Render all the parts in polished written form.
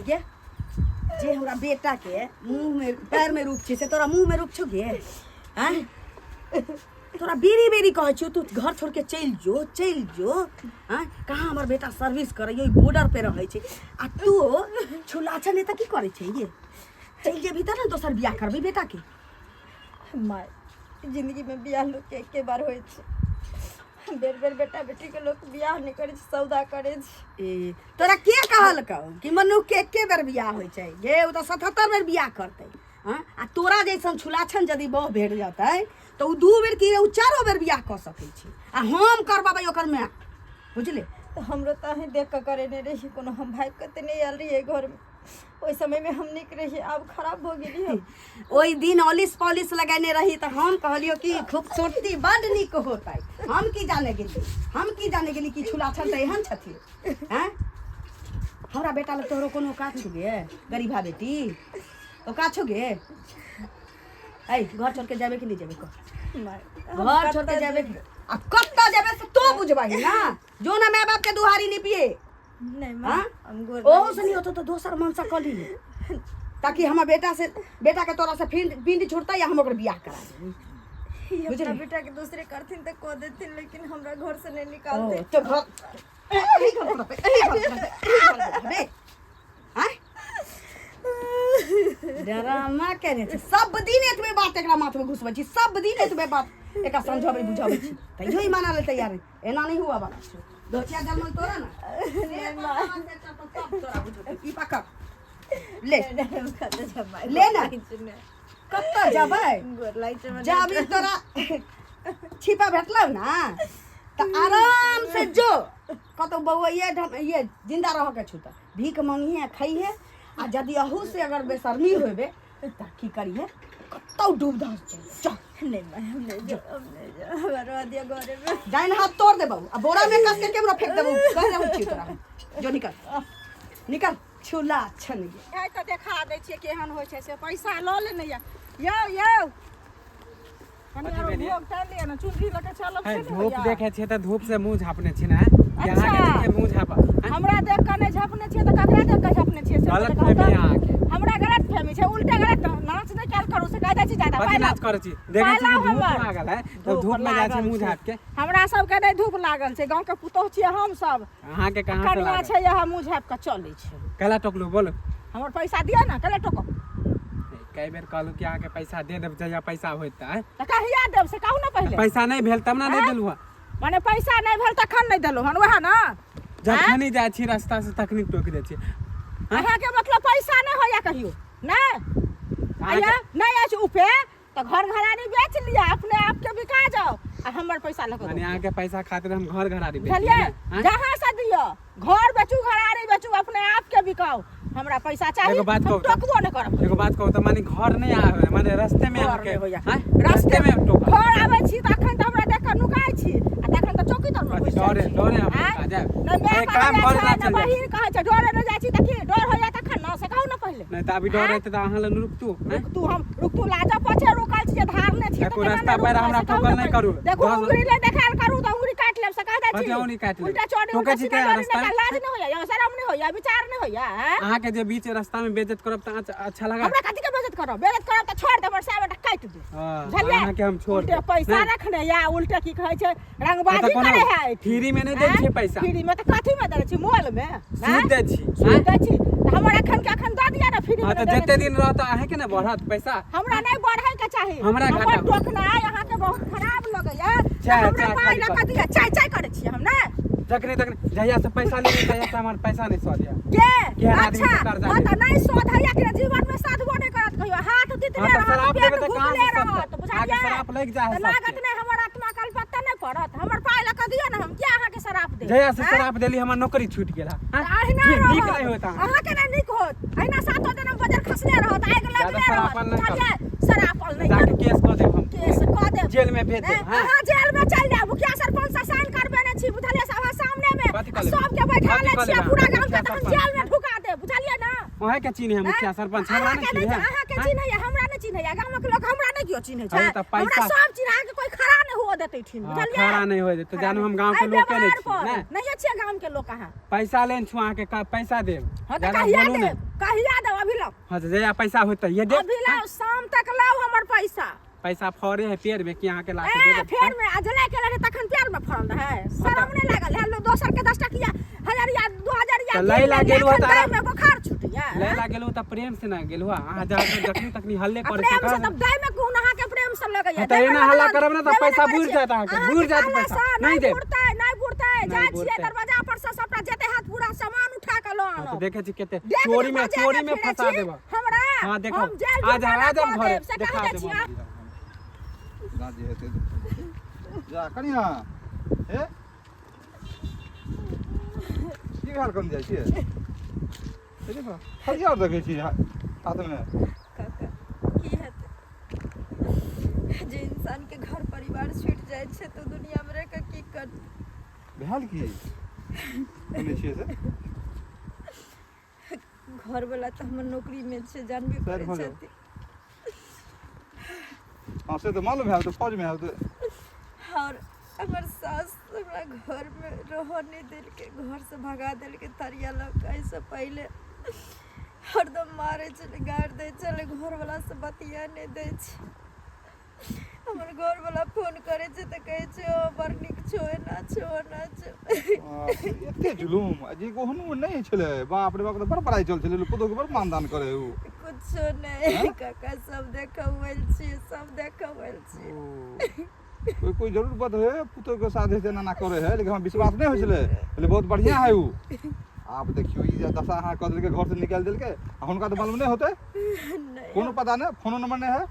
गे जे हमरा बेटा के मुंह में पैर में रूप छै से तोरा मुंह में रूप छौ गे आँय तोरा बेरी बेरी कहै छियौ तू घर छोड़ के चलि जो चलि जो आँय कहाँ हमर बेटा सर्विस करैए बॉर्डर पे रहै छै आ तू छुला छलै तऽ की करै छै ये चलि जेबही तऽ ने दोसर बियाह करबै बेटाके माय जिंदगी में बियाह लोग के एके बार होइ छै बेर बेर बेटा बेटी के लोग बियाह नहि करै छै सौदा करै छै ए तोरा के कहलकौ कि मनुख के एके बेर बियाह होइ छै गे ओ तऽ 77 बेर बियाह करतै हँ आ तोरा जैसन छुलाछन यदि बहु भेट जेतै तऽ ओ दू बेर की ओ चारो बेर बियाह कऽ सकै छै आ हम करबाबै ओकर माय बुझले तऽ हमरो तऽ अहीं देख कऽ करेने रही कोनो हम भागि कऽ तऽ नहि आयल रहियै घरमे ओहि समयमे हम नीक रहियै आब खराब भऽ गेली हम ओहि दिन ऑलिस पॉलिस लगेने रही तऽ हम कहलियो कि खूबसूरती बड नीक होतै हम की जाने गेली हम की जाने गेली कि छुलाछन तऽ एहन छथिन हैं हमरा बेटा लग तोहरो कोनो काज छौ गे गरीबा बेटी औकात छौ गे ऐ घर छोड़ के जाबे कि नहीं जाबे कह घर छोड़ के जाबे कि आ कत्ता जाबे से तो बुझबही ना जो ना माय बाप के दुहारी नहीं पिए नहीं माँ हाँ? हम गोर ओहो से नहीं होतो तो दोसर मन से कली ले ताकि हमर बेटा से बेटा के तोरा से फिर पिंड छूटता या हम ओकर बियाह करा देबै अपना बुझली? बेटा के दूसरे करथिन तऽ कऽ देथिन लेकिन हमरा घर से नहीं ओ निकालते तो घर एही घर पर रहबै, एही घर पर रहबै, एही घर पर रहबै। आँय? डरामा केने छै सब दिन एतबे बात एकरा माथमे घुसबै छी सब दिन एतबे बात एकरा समझाबै बुझाबै छी तैयो ई मानऽ लेल तैयार नहि एना नहि हुआ वाला छै दोचिया जन्मल तोरा ना तोरा बुझेतौ। ई पकड़ ले ले ना। कतऽ जेबै जाबी तोरा छिपा भेटलौ ना तऽ आराम से जो कतौ बौआइए ढमैये जिंदा रह के छू तऽ भीख मांगिहे खइहे आ यदि अहू से अगर बेशर्मी होबे तऽ की करिहे कतौ डूब धस जाइए चल नहीं माय हम नहीं जाओ हम नहीं जाओ हमरा रह दिया घरे में डाइन हाथ तोड़ देबौ आ बोरा में कस के केमरा फेंक देबौ कह रहल छी तोरा जो निकल निकल छुला छन गे आइ तऽ देखा दै छियै केहन होइ छै से पैसा लऽ लेने यऽ यौ यौ कनि कथी आरो भेल ये? भोग टानि लिअ ने चुनरी लऽ कऽ चलब है से ने धूप होइया देखे छियै तऽ धूप से मुंह झापने छी ने कि अहाँके अच्छा। देख के मुंह झाप हैं? हमरा देख कऽ नहि झपने छियै तऽ ककरा देख कऽ झपने छियै से गलत पहिले कहू फहमी तऽ। अहाँके हमरा गलत फहमी छै उल्टे गलत नाच नहि कयल करू से कहि दै छी जादा कथी पाइ लाउ। नाच करै छी देखै छी पाइ लाउ कि धूप हमर। लागल है तऽ धूप में जाइ छी लागल मुंह छै। झाप के हमरा सबके नहि धूप लागल छै गाँवके पुतोहु छियै हम सब अहाँके कहाँ से कनिया लागल छै यहाँ मुँह झापि कऽ चलै छै कैला टोकलू बोलू हमर पैसा दिअ ने कैला टोकब कई बेर कहलू कि अहाँके पैसा दे देब जहिया पैसा होइत तऽ तऽ कहिया देब से कहू ने पहिले पैसा नहि भेल तब ने नहि आँय? देलहुँ हँ। माने पैसा नहि भेल तखन नहि देलहुँ हन वएह ने जखनी जाइ छी रास्ता से तखनी टोकि दै छी आँय? अहाँके मतलब पैसा नहि होइया कहियो नहि अहाँके आया नहि अछि उपे तऽ घर घरारी बेच लिअ अपने आपके बिका जाओ आ हमर पैसा लऽ कऽ माने अहाँके पैसा खातिर हम घर घरारी बेच बुझलियै आँय? जहाँ से दिअ घर बेचू घरारी बेचू अपने आपके बिकाओ हमरा पैसा चाही एगो बात हम कहू तऽ- टोकबो नहि करब एगो बात कहू तऽ माने घर नहि आबे माने रास्ते में घर अहाँके नहि होइया। आँय? रास्ते में टोकल घर आबै छी तऽ अखन तऽ हमरा देख कऽ नुकाइ छी आ तखन तऽ चौकी तर कथी डरे डरे हम नुका जायब नहि माय एक काम कहै करू छै ना ने चल जायब। बहिन कहै छै डरे नहि जाइ छी तऽ की डर होइया तखन ने से कहू ने पहिले नहि तऽ अभी डर हेतै तऽ अहाँ लग रुकतू आँय? रुकतू हम रुकतू लाज पछे रुकल छियै धारने छियै देखू, तऽ केना रास्ता नहि पर रुकबै हमरा से कहू ठोकल ने नहि पहिले। करू। देखू दस- उंगरी नहि देखायल करू तऽ उंगरी काटि लेब से कह दै कथी छी उंगरी काटि लेब? उल्टा चोरी ठोकै उल्टा छी सीधा के डरी रास्ता? नहि लाज नहि होइया यौ शरम नहि होइया विचार नहि होइया आँय? अहाँके जे बीच रास्ता में बेइज्जत करब तऽ अच्छा लगा हमरा कथी के बेइज्जत करब बेइज्जत करब तऽ छोड़ देब साहब बेटा काटि दे हाँ, बुझलियै अहाँके हम छोड़ उल्टे देब। पैसा नहि। रखने या उल्टे की कहै छै तऽ रंगबाजी कोनो करे है फ्री में नहि दै छियै पैसा फ्री में तऽ कथी में दै छी मोल में सूद दै छी सूद दै छी तऽ हमर एखन के एखन दऽ दिअ ने फ्री हाँ में तऽ देने जते छी। दिन रहत अहाँके ने बढ़त पैसा हमरा नहि बढ़ै के चाही हमरा घाटा हमर होत। टोकनाइ अहाँके बहुत खराब लगैया चाय- हमरा चाय पाइ खाली लऽ कऽ कर। दिअ चाय चाय करै छियै हम ने जखनी तखनी जहिया से पैसा लेबै तहिया से हमर पैसा नहि सधैया के केहन आदमी अच्छा से कर्जा हाँ लेबै? तऽ नहि सोधैया के जीवन में साधबो नहि करत कहियो हाथ तितले हाँ तऽ रहत शराब पेट देबै तऽ कहाँ भुखले से रहत सधतै? बुझलियै अहाँके शराब लागि जाइ है तऽ लागत सबके। नहि हमर आत्मा कलपत्ता नहि पड़त हमर पाइ लऽ कऽ दिअ ने हम किया अहाँके शराब देब जहिया से आँय? शराब देली हमर नौकरी छूटि गेल हँ तऽ अहिना नीक नीक रहत नहि होइत अहाँके अहाँके नहि नीक होत अहिना सातो दिन बजर खसले रहत आगि ज्यादा लगले रहत शरापल नहि बुझलियै शरापल नहि जाके करू केस कऽ देब हम केस कऽ देब जेल में भेज नहि, देब हाँ अहाँ जेल में चलि जाउ मुखिया सरपंच से साइन करबेने छी बुझलियै सभा सामने में कथी आ कऽ लेबै? सबके बैठा कथी लै कऽ छियै लेबै पूरा अहाँ? गाँव के मुखिया तहन सरपंच? जेल में ढुका देब बुझलियै ने अहें के चिन्ह है मुखिया सरपंच, हमरा अहाँके नहि नहि चिन्ह है। अहाँके चिन्हैया, हमरा नहि चिन्हैया, गामक लोक हमरा नहि केओ चिन्है छै। अरे तऽ हमरा पैसा- सब चिन्ह, अहाँके कोइ खड़ा नहि हुअ देतै ठिन, हाँ, बुझलियै? खड़ा नहि हुअ देतै, जानू हम गाँव के एहि लोके नहि व्यवहार छी, पर नहि? नहिये छियै गाम के लोक अहाँ। पैसा लेन छु अहाँके, पैसा देब। हाँ तऽ ज्यादा कहिया बोलू नहि। देब? कहिया देब? अभी लाउ। हाँ तऽ जहिया पैसा होतै ये देब। अभी लाउ, शाम तक लाउ हमर पैसा। पैसा फड़े है पेड़ में कि अहाँके ला के ए दे देब? फेर में आ जला के रहे तखन पेड़ में फड़ल रहे, शरम नहीं लागल है लोग दोसर के 10 टकिया हजारिया 2000 तऽ लै ला गेलहुँ तऽ आराम- में बुखार छूटिया। लै ला गेलहुँ तऽ प्रेम से ना गेलहुँ, अहाँ जा जखनी तखनी हल्ले आ करै प्रेम से छी। तब दै में कोन अहाँ के प्रेम से लगैया? हाँ, तऽ दै में एना हल्ला लगल- करब ने तऽ देबे नहि पैसा करै बुरि छियै। जायत अहाँके, अहाँके बुरि जायत कहला पैसा। सँ नहि नहि देब। बुरतै, नहि बुरतै। नहि जाइ छियै बुरतै। दरवाजा पर से सबटा जते हाथ पूरा सामान उठा के लऽ हाँ, तऽ आनब। देखै छी कते देख चोरी में लेब, चोरी में फिरै फंसा छी। देब हमरा। हाँ, देखो। हम जेल आ जा, जुर्माना आ जा कऽ घरे, देब, से देखा कहि दै देब छी हम। जा जे हेतै जा कनिया। हे की हाल कम जाइ छियै? हे देखो, हरियर देखै छी हाथमे। काका, की हेतै? जे इंसान के घर परिवार छूटि जाइ छै तऽ दुनिया मे रहि कऽ की करतै? भेल की सुनै छियै से? घरवला तऽ हमर नौकरीमे छै, जानबे सर करै भऽ जाउ। छथिन। हँ से तऽ मालूम है, तऽ फौजमे है तऽ। और हमर सास हमरा घरमे रहऽ नहि देलकै, घरसँ भगा देलकै थरिया लऽ कऽ। एहिसँ पहिले हरदम मारै छलै, गारि दै छलै, घरवलासँ बतिया नहि दै छै। हमर घरवला फोन करै छै तऽ कहै छै ओ बड़ नीक छौ, एना छौ, ओना छौ। एते जुलूम आ जे ओहनो नहि छलै। बाप रे बाप, तऽ बड़ पढ़ाइ चल छलै, पुतोहके बड़ मानदान करे उ। कुछो नहि काका, सब देखबै छियै, सब देखबै छियै। ओ, कोई कोई जरूर बात है, पुतोह के साथ एना एना करे है, लेकिन हमरा विश्वास नहि होइ छलै। कहलियै बहुत बढ़िया है उ। आब देखियौ ई जे दशा अहाँ कऽ देलकै, घर से निकालि देलकै आ हुनका तऽ मालूम नहि होतै? नहि। कोनो पता नहि, फोनो नंबर नहि है?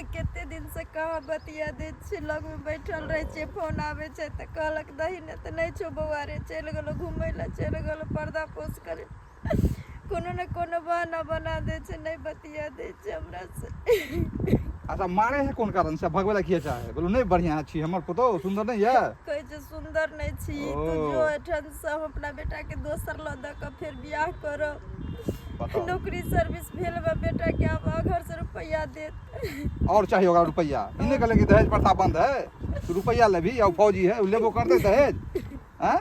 कते दिनसँ कहाँ बतिया दै छियै, लगमे बैठल रहै छियै, फोन आबै छै तऽ कहलक दही ने तऽ नहि छौ बौआ रे, चलि गेलौ घुमै लए, चलि गेलौ पर्दा पोस करे, कोनो ने कोनो बहाना बना दै छै, नहि बतिया दै छै हमरासँ। अच्छा, मारे है कोन कारण से? भगवे ला किया चाहे? बोलू नहि बढ़िया छी हमर पुतोह, सुन्दर नहि यऽ? कहै छै सुन्दर नहि छी तू, ओ। जो एहिठामसँ, हम अपना बेटाके दोसर लऽ दऽ कऽ फेर बियाह करब। बताउ। नौकरी सर्विस भेल बा बेटाके, आब घरसँ रुपैआ देत। और चाहिए ओकरा रुपैआ। ई नहि कहले कि दहेज प्रथा बंद है, तू रुपैआ लेबही? आ उ फौजी है, उ लेबो करतै दहेज? हैं?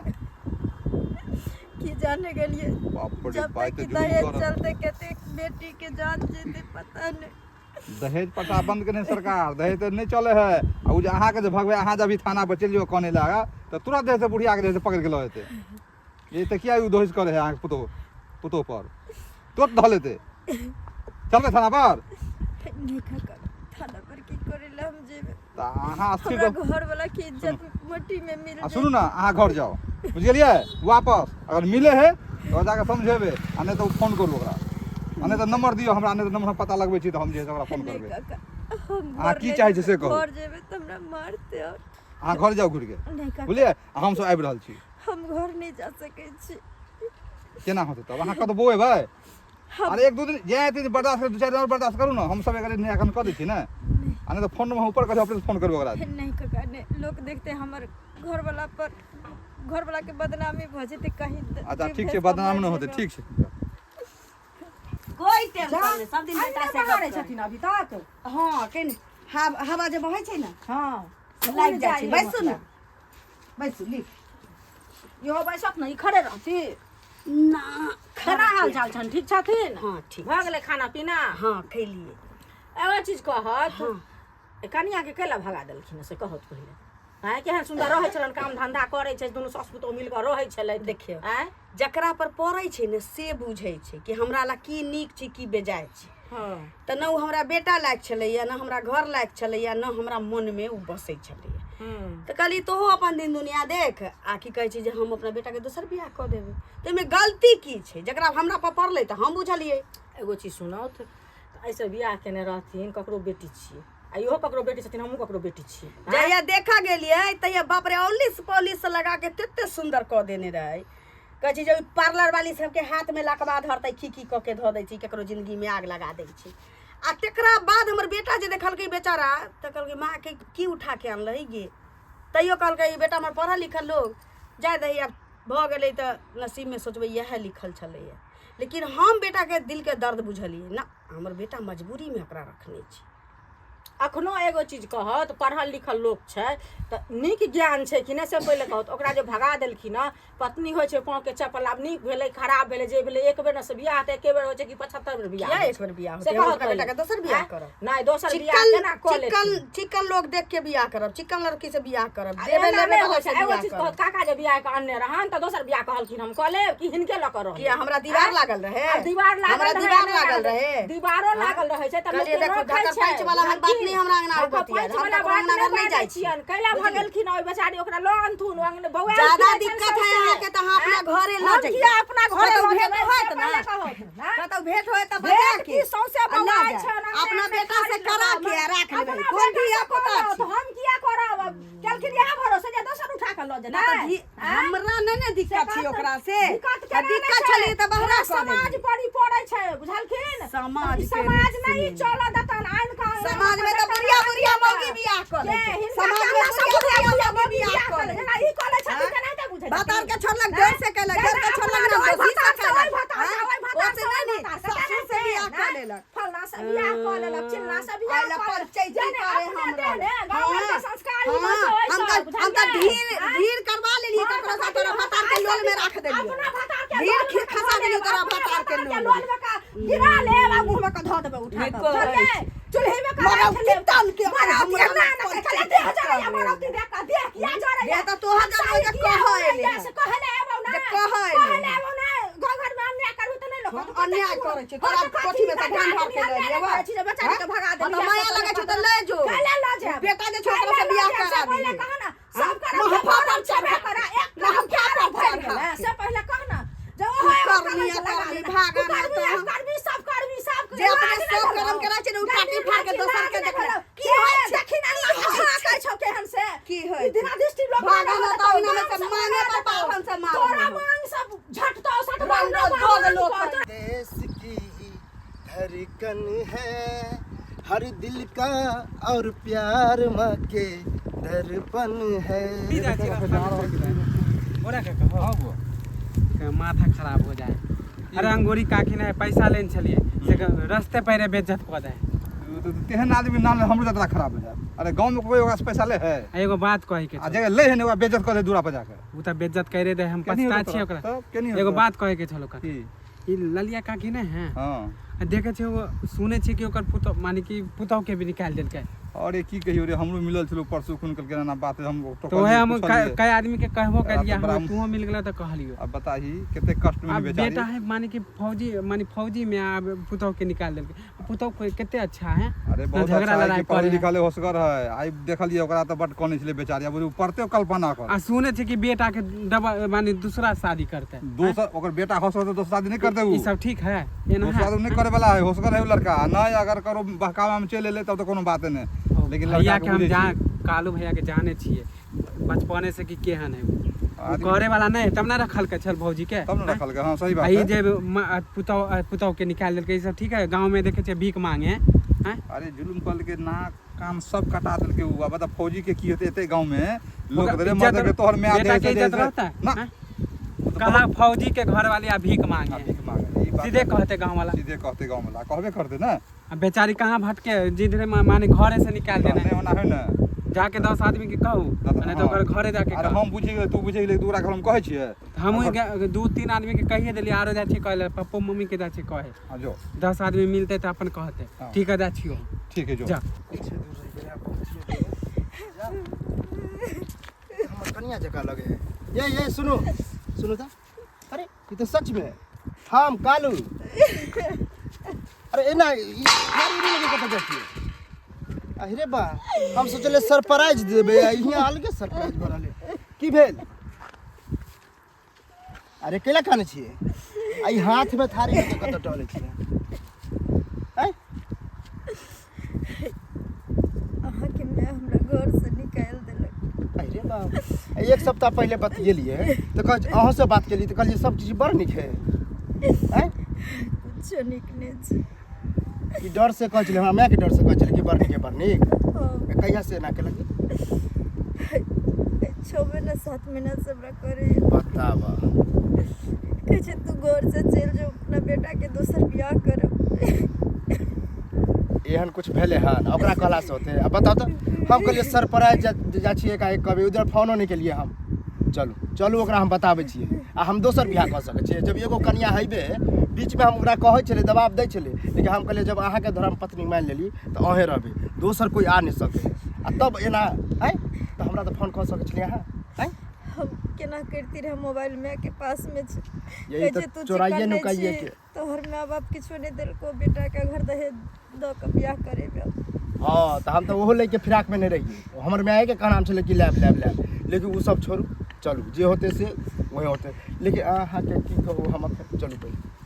की जाने गेलियै। बाप रे जब बाप, तक तऽ कि जुलुम दहेज करत। चलते कतेक बेटीके जान जेतै पता नहि। दहेज प्रथा बंद केने सरकार, दहेज तऽ नहि चले है। आ उ जे अहाँके जे भगवे, अहाँ जे अभी थाना पर चलि जइयो कने लगा तऽ तुरंत जे है से बुढ़िया के जे है से पकड़ि के लऽ जेतै। ये तऽ किया उ दहेज करे है अहाँके पुतोह? पुतोह पर तुरंत धऽ लेतै। चलबै थाना पर? नहि काका, थाना पर की करे लए हम जेबै? तऽ अहाँ अस्थिर हमरा रहू। घरवला के इज्जत मट्टी में मिल आ सुनू ने, अहाँ घर जाउ, बुझि गेलियै? वापस अगर मिले है तऽ जाकऽ समझेबै आ नहि तऽ ओ फोन करू ओकरा, आ नहि तऽ नंबर दियौ हमरा, नहि तऽ नंबर हम पता लगबै छी तऽ हम जे है से ओकरा फोन नहि करबै। काका, हम अहाँ घर की नहि चाहै छी जेबै। से कहू। घर जेबै तऽ हमरा मारतै। और अहाँ घर जाउ घुरि के। नहि काका। बुझलियै? आ हमसब आबि रहल छी। हम घर नहि जा सकै छी। केना होतै तब? अहाँ कतऽ बौएबै? अरे एक दू दिन जे हेतै बर्दाश्त करू, दू चारि दिन आओर बर्दाश्त करू ने। हमसब एकर एखन कऽ दै छी ने, आ नहि तऽ फोन नंबर हम ऊपर कऽ अपने फोन करबै ओकरा। नहि काका, नहि, लोक देखते हमर घरवला पर, घरवला के बदनामी भऽ जेतै कहीं। अच्छा जीव ठीक छै, भेज कऽ बदनाम मरि नहि होतै। जेबै। ठीक छै। कोइ टेंशन नहि, सब दिन बेटा से गप बहारै करै। छथिन अभी तक? हँ, केने हवा जे बहै छै ने, हँ, लागि जाइ छै। बैसू ने, बैसू, लिख। इहो बैसत ने, ई खड़े रहती ना। केना हाल चाल छनि? ठीक छथिन? हँ, ठीक। भऽ गेलै खाना पीना? हँ, खैलियै। एगो चीज कहत, कनियाके कैला भगा देलखिन से कहत पहिले। आँय, केहन सुन्दर रहै छलनि, काम धंधा करै छै, दुनू सासु पुतोह मिल कऽ रहै छलै। देखियौ। आँय, जकरा पर पड़ै छै ने से बुझै छै कि हमरा ला की नीक छै, की बेजाय छै। हँ। तऽ ने ओ हमरा बेटा लायक छलैया, ने हमरा घर लायक छलैया, ने हमरा मनमे ओ बसै छलैया। हूँ। तऽ कहली तोहो अपन दिन दुनिया देख। आ की कहै छै जे हम अपना बेटाके दोसर बियाह कऽ देबै, तऽ एहिमे गलती की छै? जकरा हमरा पर पड़लै तऽ हम बुझलियै। एगो चीज सुनौथ तऽ, एहिसँ बियाह केने रहथिन, ककरो बेटी छियै आ इहो ककरो बेटी छथिन, हमहूँ ककरो बेटी छी। जहिया देखा गेलियै तहिया बाप रे, औलिस पॉलिस लगा के तते सुन्दर कऽ देने रहै। कहै छै जे ओहि पार्लर वाली सबके हाथमे लकवा धरतै, की की कऽ के धऽ दै छै, ककरो जिंदगीमे आग लगा दै छै। आ तकरा बाद हमर बेटा जे देखलकै बेचारा तऽ कहलकै, माँके की उठा के अनलही गे? तैयो कहलकै ई बेटा हमर पढ़ल लिखल लोक, जाय दही, आब भऽ गेलै तऽ नसीबमे सोचबै इएह लिखल छलैए। लेकिन हम बेटाके दिलके दर्द बुझलियै ना, हमर बेटा मजबूरीमे ओकरा रखने छै। अखनो एगो चीज कहत, पढ़ल लिखल लोक छै तऽ नीक ज्ञान छै कि नहि से पहिले कहत। ओकरा जे भगा देलखिन हँ, पत्नी होइ छै पाँवके चप्पल। आब नीक भेलै, खराब भेलै, जे भेलै, एक बेर ने से बियाह तऽ एके बेर होइ छै कि 75 बेर बियाह किया होइ एक बेर बियाह से होतै? कहत हम ओकरा बेटाके पहिले। दोसर बियाह आँय? करब। नहि, दोसर बियाह चिकन केना कऽ चिकन लेथिन? चिकन लोग देख के बियाह करब, चिकन लड़की से बियाह करब, आ देबे एना लेबे नहि वाला होइ छै। से एगो बियाह चीज करब। कहत, काका जे बियाह कऽ अनने रहन तऽ दोसर बियाह कहलखिन हम कऽ लेब कि हिनके लऽ कऽ रहब? किया हमरा दीवार लागल रहे? आ दीवार लागल हमरा रहै, दीवार नहि लागल रहे? दीवारो लागल रहै छै तऽ कहलियै लोकके देखो, रखै ढाकर छै। पैंच वाला हम बात नहि, हमरा अंगना ढाकर बतियाल। पैंच हम वाला ककरो बात अंगना नहि घर नहि बाजै जाइ छी। छियनि। कैला बुझलियै? भगेलखिन ओहि बेचारी, ओकरा लऽ अनथुन अंगने बौआ ज्यादा दिक्कत है अहाँके तऽ अहाँ अपना घरे लऽ हम जइयै। किया अपना घरे कतौ लऽ भेंट जेबै? होयत से ने? पहिले कहत, आँय? कतौ भेंट होयत तऽ बजा भेंट के की सौंसे आ लऽ बौआइ जायब। छै, ओना अपना अंगना बेटा से थारी करा लऽ के आ राख लेबै। अपना कोन बेटा धिया से पुता करत, छी? हम किया करब? केलखिन इएह भरोसे जे दोसर उठा कऽ लऽ ना तऽ जेतै। आँय? हमरा नहि ने दिक्कत छै ओकरा से। दिक्कत आ केना नहि दिक्कत छै? छलै तऽ बहरा पूरा कऽ समाज देलियै। पर ई पड़ै छै, बुझलखिन? समाज ई के समाज रिक्स नहि मे। चलऽ देतन आनि कऽ समाज में तऽ बुढ़िया बुढ़िया मौगी बियाह कऽ लै के छै। हिनका समाज में कहला सब बुढ़िया बुढ़िया बुढ़िया बुढ़िया मौगी बियाह बियाह कऽ कऽ लै लै जेना ई कऽ लै छथिन आँय? तेनाहिते बुझै भातार छथिन। के छोड़लक, देर से केलक, देर के छोड़लक ना, ओहि दोषी से भतार से, ओहि केलक। भतार से, आँय? ओहि भतार ओ से, से ओहि नहि, भतार से, ससुर से बियाह कऽ लेलक। फलना से बियाह कऽ लेलक, चिल्ला से बियाह आइ लए कऽ लेलक। पंचैती जेने करे अपने हमरा। देह ने, गाँव घरके हाँ, संस्कार ही हाँ, बस ओहि हम सब, तऽ हम तऽ बुझलियै? ढीर आँय? ढीर करवा लेलियै हाँ, ककरो तऽ से, तोरा भतार के लोल में राख देलियै। अपना भतार के ढीर लोल में खीर खसा देलियै तोरा अपना भतार के भतार लोल में। में का गिरा लेब आ मुंह में के धऽ देबै उठा नहि कऽ, कहै बुझलियै? चूल्ही में के मरौती राखि लेब। तान के मरौती हमरा ना ना पंचैती कहले देह जरैया, करे। मरौती देख कऽ देह किया जरैया? देह तऽ तोहर जरबै जे हम साई कहै किया होइया एले से कहै ले एबौ ना, जे कहै एले। कहै ले एबौ ना। गाँव घर में अन्याय करबी तऽ नहि लोक हम कहतौ, अन्याय कथी करै छी, हाँ, तोरा तऽ कथी कोठी में से अन्याय धान ढार के लऽ करै लियौ। छी जे बेचारी के भगा हाँ? देलियै। तऽ माया लगै छौ तऽ ले जो। कैला लऽ जायब? बेटा जे छौ कैला ओकरा से लऽ बियाह जायब? करा से पहिले दिहे। कह ना, हाँ? सब करम महफा के पर करम छेबे चढ़ा। करा, एक महफा करम पर भरि चढ़ा। गेलै, से पहिले कह ना जे ओहो तू एगो करनी कलंक आ लगा करनी, लेने। भागा तू ना करबी, तऽ। आ करबी, सब करबी, सब जे अपने लाज नहि सब भेलौ। करम करै छै ने, ओ गर्मी टाटी फाड़ के भाजी, दोसर लाज के नहि देखले। भेलौ। की होइ छै? देखी ना, हाकै छौ केहन से। की होइ ई छै? दिनादृष्टि लोक भागा नहि ना रहत तऽ ओहिना गाम मे से से मांगे भगा पर देतौ। पाखन से मारबै तोरा हम। मांग सब झटतौ, सटबौ, रंगो ना दोग मांग लोक पर। देश की धड़कन है हर दिल का और प्यार माँ के दर्पण है। की जाइ छी रास्ता में चलि गेलै। बोरा के कहो। हाँ बुआ। के माथा खराब हो जाए। अरे अंगूरी काकी ने पैसा लेने छलिए से रस्ते पैरे बेइज्जत कऽ दे। तऽ तेहन आदमी नाम हमरो जतरा खराब हो जाए। अरे गाँव में कोई ओकरा से पैसा ले है? आ एगो बात कहै के आ छौ। जगह ले है ने, ओकरा बेइज्जत कऽ दे दूरा पर जाके। उ तऽ बेइज्जत करे दे, हम केनी पछता होतौ छियै तोरा? ओकरा। तब केनी होतौ एगो तोरा? बात कहै के छल ओकरा। की? ई ललिया काकी नहि है? हाँ। आ देखै छियै, ओ सुनै छियै कि ओकर पुतहु, माने कि पुतहु के भी निकालि देलकै। अरे की कहियो रे, हमरो मिलल छलो परसू खून कहलकै एना बात, हम तऽ ओहे हम पुछलियै। कई आदमी के कहबो एकरा करियै, तऽ बड़ा हमरा तुहो मिल गेला तऽ कहलियो। अब बताही कते कष्ट में आब बेचारी। बेटा है माने कि फौजी, माने फौजी में, आब पुतहु के निकालि देलकै। पुतहु के कते अच्छा है। अरे ना बहुत झगड़ा अच्छा है लड़ाई कि पढ़ल करे है। लिखल है, होशगर है। आइ देखलियै ओकरा तऽ बड कनै छलै बेचारी, आब ओ पढ़ते कल्पना कर। आ सुनै छै कि बेटा के डबल माने दूसरा शादी करतै। दोसर ओकर बेटा होशगर तऽ दोसर शादी नहि करतै उ। ई सब ठीक है एना दोसर है? शादी नहि करे वाला है, होशगर है उ लड़का। आ नहि अगर करो बहकावा में चलि एलै तब तऽ कोनो बाते नहि, लेकिन भैया लड़का के के हम बुझै जान छियै। कालू भैया के जाने छियै बचपने से कि केहन है उ। उ आदमी करे वाला नहि तब ने रखलकै छल भौजी के। तब ने रखलकै, हाँ सही आ बात ई है। जे पुतहु पुतहु के निकालि देलकै, ई सब ठीक है? गाँव में देखे छियै भीख मांगे हैं। अरे जुलुम करलकै, नाक कान सब कटा देलकै उ। आ बता फौजी के की हेतै एते गाँव में लोक ओकर रे इज्जत मर्द के तोहर माय बेटा दे के इज्जत रहता ना। हैं? कहाँ फौजी के घर वाली आ भीख आ मांगे, भीख मांगे, ई बात सीधे कहते गाँव वाला। सीधे कहते गाँव वाला, कहबे करते ना। आ बेचारी कहाँ भटके जिधरे माने घरे से निकाल देना नहीं ओना है ना। जाके 10 आदमी के कहू, नहीं तो ओकर घरे जाके अरे कहू। हम बुझि गेलियै, तू बुझि गेलियै, दूरा घर हम कहै छियै। हमहूँ 2-3 आदमी के कहिए देलियै, आरो जाइ छियै कहै लए, पप्पो मम्मी के जाइ छियै कहै। हाँ, जो। 10 आदमी मिलतै तऽ अपन कहतै। हाँ। ठीक है, जाइ छियौ। ठीक है, जो। जा। हमर कनिया जकाँ लगे है। ये ये सुनू सुनू तऽ, अरे ई तऽ सच में हम कालू। अरे एना ई थारी नहि लगे कतऽ जाइ छियै? अरे बा, हम सोचलियै सरप्राइज देबै आ हियाँ अलगे सरप्राइज भऽ रहलै। की भेल? अरे कैला कानै छियै? आ ई हाथमे थारी लऽ कऽ कतऽ टहलै छियै? आँय? अहाँके माय हमरा घरसँ निकालि देलक। अरे बाप, एक सप्ताह पहिले बतियेलियै तऽ कह अहाँसँ बात केलियै तऽ कहलियै सब चीज बड़ नीक है। आँय? कुछो नीक नहि छै। ई डर से कहै छलै, हमरा मायके डर से कहै छलै कि बड़ नीक है, बड़ नीक। हँ। कहिया से एना केलक? 6 महीना 7 महीना से हमरा करैया। बताबऽ। कहै छै तू घर से चलि जो, अपना बेटाके दोसर बियाह करब। एहन कुछ भेलै हन ओकरा कहलासँ होतै? आ बताउ तऽ, हम कहलियै सरप्राइज जाइ छियै एकाएक कहबै, उधर फोनो नहि केलियै हम। चलू चलू, ओकरा हम बताबै छियै आ हम दोसर बियाह कऽ सकै छियै जब एगो कनिया हेबे। बीचमे हम ओकरा कहै छलियै, दबाव दै छलियै, लेकिन हम कहलियै जब अहाँके धर्म पत्नी मानि लेली तऽ अहेँ रहबै, दोसर कोइ आ नहि सकै। आ तब एना आँय, तऽ हमरा तऽ फोन कऽ सकै छलियै अहाँ आँय? हम केना करिती रहे, मोबाइल मायके पासमे छै। यही कहै तऽ छै तू चोराइए चिकन नहि नुकाइए छी के। तोहर माय बाप किछो नहि देलको, बेटाके घर दहेज दऽ कऽ बियाह करेबै। हँ, तऽ हम तऽ ओहो लैके फिराकमे नहि रहियै। हमर मायके कहनाम छलै कि लायब लायब लायब, लेकिन ओ सब छोड़ू, चलू, जे होतै से वही होतै। लेकिन अहाँके की कहू हम अखन, चलू पहिले।